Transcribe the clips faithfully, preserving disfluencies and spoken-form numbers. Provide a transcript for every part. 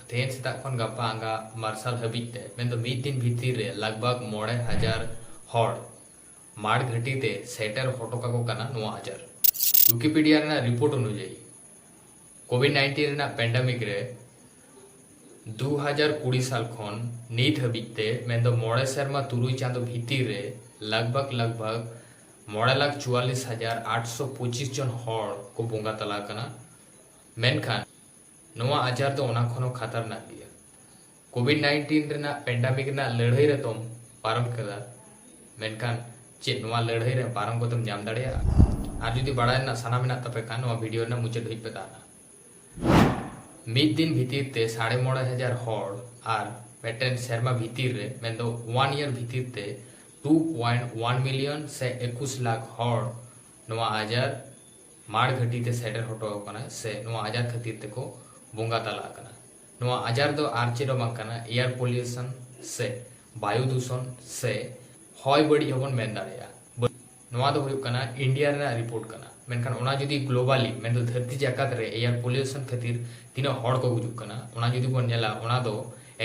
ᱛᱮᱦᱮᱧ ᱥᱮᱛᱟᱜ ᱠᱷᱚᱱ ᱜᱟᱯᱟ ᱟᱸᱜᱟ ᱢᱟᱨᱥᱟᱞ ᱦᱟᱹᱵᱤᱡ ᱛᱮ, ᱢᱮᱱᱫᱚ ᱢᱤᱫ ᱫᱤᱱ ᱵᱷᱤᱛᱤᱨ ᱨᱮ ᱞᱟᱜᱽ ᱵᱷᱟᱜᱽ ᱢᱚᱬᱮ ᱦᱟᱡᱟᱨ ᱦᱚᱲ ᱢᱟᱲ ᱜᱷᱟᱹᱴᱤ ᱛᱮ ᱥᱮᱴᱮᱨ ᱦᱚᱴᱚ ᱠᱟᱠᱚ ᱠᱟᱱᱟ ᱱᱚᱣᱟ ᱟᱡᱟᱨ᱾ ᱣᱤᱠᱤᱯᱤᱰᱤᱭᱟ ᱨᱮᱱᱟᱜ ᱨᱤᱯᱳᱨᱴ ᱚᱱᱩᱡᱟᱭᱤ, ᱠᱳᱵᱷᱤᱰ ᱱᱟᱭᱤᱱᱴᱤᱱ ᱨᱮᱱᱟᱜ ᱯᱮᱱᱰᱮᱢᱤᱠ ᱨᱮ ᱫᱩ ᱦᱟᱡᱟᱨ ᱠᱩᱲᱤ ᱥᱟᱞ ᱠᱷᱚᱱ ᱱᱤᱛ ᱦᱟᱹᱵᱤᱡ ᱛᱮ, ᱢᱮᱱᱫᱚ ᱢᱚᱬᱮ ᱥᱮᱨᱢᱟ ᱛᱩᱨᱩᱭ ᱪᱟᱸᱫᱚ ᱵᱷᱤᱛᱤᱨ ᱨᱮ ᱞᱟᱜᱽ ᱵᱷᱟᱜᱽ, ᱞᱟᱜᱽ ᱵᱷᱟᱜᱽ ᱢᱚᱬᱮ ᱞᱟᱠᱷ ᱪᱩᱣᱟᱞᱤᱥ ᱦᱟᱡᱟᱨ ᱟᱴᱥᱚ ᱯᱚᱸᱪᱤᱥ ᱡᱚᱱ ᱦᱚᱲ ᱠᱚ ᱵᱚᱸᱜᱟ ᱛᱟᱞᱟ ᱟᱠᱟᱱᱟ᱾ ᱢᱮᱱᱠᱷᱟᱱ ᱱᱚᱣᱟ ᱟᱡᱟᱨ ᱫᱚ ᱚᱱᱟ ᱠᱷᱚᱱ ᱦᱚᱸ ᱠᱷᱟᱛᱟᱨᱱᱟᱠ ᱜᱮᱭᱟ᱾ ᱠᱳᱵᱷᱤᱰ ᱱᱟᱭᱤᱱᱴᱤᱱ ᱨᱮᱱᱟᱜ ᱯᱮᱱᱰᱮᱢᱤᱠ ᱨᱮᱱᱟᱜ ᱞᱟᱹᱲᱦᱟᱹᱭ ᱨᱮ ᱛᱚᱢ ᱯᱟᱨᱚᱢ ᱠᱮᱫᱟ, ᱢᱮᱱᱠᱷᱟᱱ ᱪᱮᱫ ᱱᱚᱣᱟ ᱞᱟᱹᱲᱦᱟᱹᱭ ᱨᱮ ᱯᱟᱨᱚᱢ ᱠᱟᱛᱮᱢ ᱧᱟᱢ ᱫᱟᱲᱮᱭᱟᱜᱼᱟ? ᱟᱨ ᱡᱩᱫᱤ ᱵᱟᱲᱟᱭ ᱨᱮᱱᱟᱜ ᱥᱟᱱᱟ ᱢᱮᱱᱟᱜ ᱛᱟᱯᱮ ᱠᱷᱟᱱ, ᱱᱚᱣᱟ ᱵᱷᱤᱰᱤᱭᱳ ᱨᱮᱱᱟᱜ ᱢᱩᱪᱟᱹᱫ ᱫᱷᱟᱹᱵᱤᱡ ᱯᱮ ᱛᱟᱦᱮᱱᱟ᱾ ᱢᱤᱫ ᱫᱤᱱ ᱵᱷᱤᱛᱤᱨ ᱛᱮ ᱥᱟᱲᱮ ᱢᱚᱬᱮ ᱦᱟᱡᱟᱨ ᱦᱚᱲ ᱟᱨ ᱢᱤᱫᱴᱮᱱ ᱥᱮᱨᱢᱟ ᱵᱷᱤᱛᱤᱨ ᱨᱮ, ᱢᱮᱱᱫᱚ ᱚᱣᱟᱱ ᱤᱭᱟᱨ ᱵᱷᱤᱛᱤᱨ ᱛᱮ ᱴᱩ ᱯᱚᱭᱮᱱᱴ ᱚᱣᱟᱱ ᱢᱤᱞᱤᱭᱚᱱ ᱥᱮ ᱮᱠᱩᱥ ᱞᱟᱠᱷ ᱦᱚᱲ ᱱᱚᱣᱟ ᱟᱡᱟᱨ ᱢᱟᱲ ᱜᱷᱟᱹᱴᱤ ᱛᱮ ᱥᱮᱴᱮᱨ ᱦᱚᱴᱚ ᱟᱠᱟᱱᱟ ᱥᱮ ᱱᱚᱣᱟ ᱟᱡᱟᱨ ᱠᱷᱟᱹᱛᱤᱨ ᱛᱮᱠᱚ ᱵᱚᱸᱜᱟ ᱛᱟᱞᱟ ᱟᱠᱟᱱᱟ᱾ ᱱᱚᱣᱟ ᱟᱡᱟᱨ ᱫᱚ ᱟᱨ ᱪᱮᱫ ᱦᱚᱸ ᱵᱟᱝ ᱠᱟᱱᱟ, ᱮᱭᱟᱨ ᱯᱚᱞᱤᱭᱩᱥᱚᱱ ᱥᱮ ᱵᱟᱭᱩ ᱫᱩᱥᱚᱱ ᱥᱮ ᱦᱚᱭ ᱵᱟᱹᱲᱤᱡ ᱦᱚᱸᱵᱚᱱ ᱢᱮᱱ ᱫᱟᱲᱮᱭᱟᱜᱼᱟ᱾ ᱱᱚᱣᱟ ᱫᱚ ᱦᱩᱭᱩᱜ ᱠᱟᱱᱟ ᱤᱱᱰᱤᱭᱟ ᱨᱮᱱᱟᱜ ᱨᱤᱯᱳᱨᱴ ᱠᱟᱱᱟ᱾ ᱢᱮᱱᱠᱷᱟᱱ ᱚᱱᱟ ᱡᱩᱫᱤ ᱜᱞᱳᱵᱟᱞᱤ, ᱢᱮᱱᱫᱚ ᱫᱷᱟᱹᱨᱛᱤ ᱡᱟᱠᱟᱛ ᱨᱮ ᱮᱭᱟᱨ ᱯᱚᱞᱤᱭᱩᱥᱚᱱ ᱠᱷᱟᱹᱛᱤᱨ ᱛᱤᱱᱟᱹᱜ ᱦᱚᱲ ᱠᱚ ᱜᱩᱡᱩᱜ ᱠᱟᱱᱟ, ᱚᱱᱟ ᱡᱩᱫᱤ ᱵᱚᱱ ᱧᱮᱞᱟ, ᱚᱱᱟ ᱫᱚ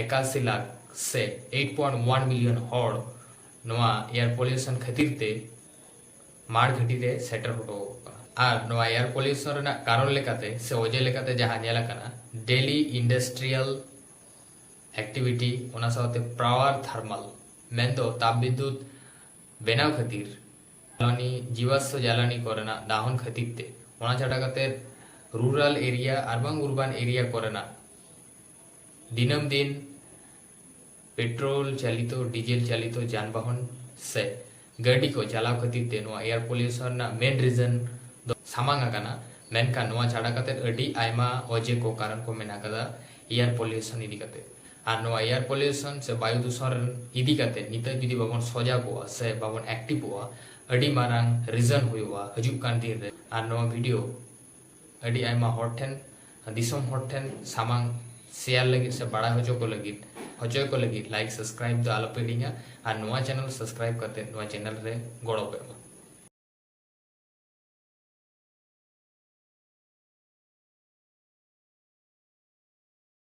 ᱮᱠᱟᱥᱤ ᱞᱟᱠᱷ ᱥᱮ ᱮᱭᱤᱴ ᱯᱚᱭᱮᱱᱴ ᱚᱣᱟᱱ ᱢᱤᱞᱤᱭᱚᱱ ᱦᱚᱲ ᱱᱚᱣᱟ ᱮᱭᱟᱨ ᱯᱚᱞᱤᱭᱩᱥᱚᱱ ᱠᱷᱟᱹᱛᱤᱨ ᱛᱮ ᱢᱟᱲ ᱜᱷᱟᱹᱴᱤ ᱨᱮ ᱥᱮᱴᱮᱨ ᱦᱚᱴᱚ ᱟᱠᱟᱱᱟ᱾ ᱟᱨ ᱱᱚᱣᱟ ᱮᱭᱟᱨ ᱯᱚᱞᱤᱭᱩᱥᱚᱱ ᱨᱮᱱᱟᱜ ᱠᱟᱨᱚᱱ ᱞᱮᱠᱟᱛᱮ ᱥᱮ ᱚᱡᱮ ᱞᱮᱠᱟᱛᱮ ᱡᱟᱦᱟᱸ ᱧᱮᱞ ᱟᱠᱟᱱᱟ, ᱰᱮᱞᱤ ᱤᱱᱰᱟᱥᱴᱨᱤᱭᱟᱞ ᱮᱠᱴᱤᱵᱷᱤᱴᱤ, ᱚᱱᱟ ᱥᱟᱶᱛᱮ ᱯᱟᱣᱟᱨ ᱛᱷᱟᱨᱢᱟᱞ, ᱢᱮᱱᱫᱚ ᱛᱟᱯ ᱵᱤᱫᱽᱫᱩᱛ ᱵᱮᱱᱟᱣ ᱠᱷᱟᱹᱛᱤᱨ ᱡᱟᱞᱟᱱᱤ, ᱡᱤᱵᱟᱥᱥᱚ ᱡᱟᱞᱟᱱᱤ ᱠᱚᱨᱮᱱᱟᱜ ᱫᱟᱦᱚᱱ ᱠᱷᱟᱹᱛᱤᱨ ᱛᱮ, ᱚᱱᱟ ᱪᱷᱟᱰᱟ ᱠᱟᱛᱮ ᱨᱩᱨᱟᱞ ᱮᱨᱤᱭᱟ ᱟᱨ ᱵᱟᱝ ᱩᱨᱵᱟᱱ ᱮᱨᱤᱭᱟ ᱠᱚᱨᱮᱱᱟᱜ ᱫᱤᱱᱟᱹᱢ ᱫᱤᱱ ᱯᱮᱴᱨᱳᱞ ᱪᱟᱞᱤᱛᱚ, ᱰᱤᱡᱮᱞ ᱪᱟᱞᱤᱛᱚ ᱡᱟᱱᱵᱟᱦᱚᱱ ᱥᱮ ᱜᱟᱹᱰᱤ ᱠᱚ ᱪᱟᱞᱟᱣ ᱠᱷᱟᱹᱛᱤᱨ ᱛᱮ ᱱᱚᱣᱟ ᱮᱭᱟᱨ ᱯᱚᱞᱤᱭᱩᱥᱚᱱ ᱨᱮᱱᱟᱜ ᱢᱮᱱ ᱨᱤᱡᱚᱱ ᱫᱚ ᱥᱟᱢᱟᱝ ᱟᱠᱟᱱᱟ᱾ ᱢᱮᱱᱠᱷᱟᱱ ᱱᱚᱣᱟ ᱪᱷᱟᱰᱟ ᱠᱟᱛᱮ ᱟᱹᱰᱤ ᱟᱭᱢᱟ ᱚᱡᱮ ᱠᱚ, ᱠᱟᱨᱚᱱ ᱠᱚ ᱢᱮᱱᱟᱜ ᱟᱠᱟᱫᱟ ᱮᱭᱟᱨ ᱯᱚᱞᱤᱭᱩᱥᱚᱱ ᱤᱫᱤ ᱠᱟᱛᱮ᱾ ᱟᱨ ᱱᱚᱣᱟ ᱮᱭᱟᱨ ᱯᱚᱞᱤᱭᱩᱥᱚᱱ ᱥᱮ ᱵᱟᱭᱩ ᱫᱩᱥᱚᱱ ᱤᱫᱤ ᱠᱟᱛᱮ ᱱᱤᱛᱚᱜ ᱡᱩᱫᱤ ᱵᱟᱵᱚᱱ ᱥᱚᱡᱟᱜᱚᱜᱼᱟ ᱥᱮ ᱵᱟᱵᱚᱱ ᱮᱠᱴᱤᱵᱷᱚᱜᱼᱟ, ᱟᱹᱰᱤ ᱢᱟᱨᱟᱝ ᱨᱤᱡᱚᱱ ᱦᱩᱭᱩᱜᱼᱟ ᱦᱤᱡᱩᱜ ᱠᱟᱱ ᱫᱤᱱ ᱨᱮ᱾ ᱟᱨ ᱱᱚᱣᱟ ᱵᱷᱤᱰᱤᱭᱳ ᱟᱹᱰᱤ ᱟᱭᱢᱟ ᱦᱚᱲ ᱴᱷᱮᱱ, ᱫᱤᱥᱚᱢ ᱦᱚᱲ ᱴᱷᱮᱱ ᱥᱟᱢᱟᱝ ᱥᱮᱭᱟᱨ ᱞᱟᱹᱜᱤᱫ ᱥᱮ ᱵᱟᱲᱟᱭ ᱦᱚᱪᱚ ᱠᱚ ᱞᱟᱹᱜᱤᱫ, ᱦᱚᱪᱚ ᱠᱚ ᱞᱟᱹᱜᱤᱫ ᱞᱟᱭᱤᱠ, ᱥᱟᱵᱥᱠᱨᱟᱭᱤᱵ ᱫᱚ ᱟᱞᱚᱯᱮ ᱦᱤᱲᱤᱧᱟ᱾ ᱟᱨ ᱱᱚᱣᱟ ᱪᱮᱱᱮᱞ ᱥᱟᱵᱥᱠᱨᱟᱭᱤᱵ ᱠᱟᱛᱮ ᱱᱚᱣᱟ ᱪᱮᱱᱮᱞ ᱨᱮ ᱜᱚᱲᱚ ᱯᱮ ᱮᱢᱟ᱾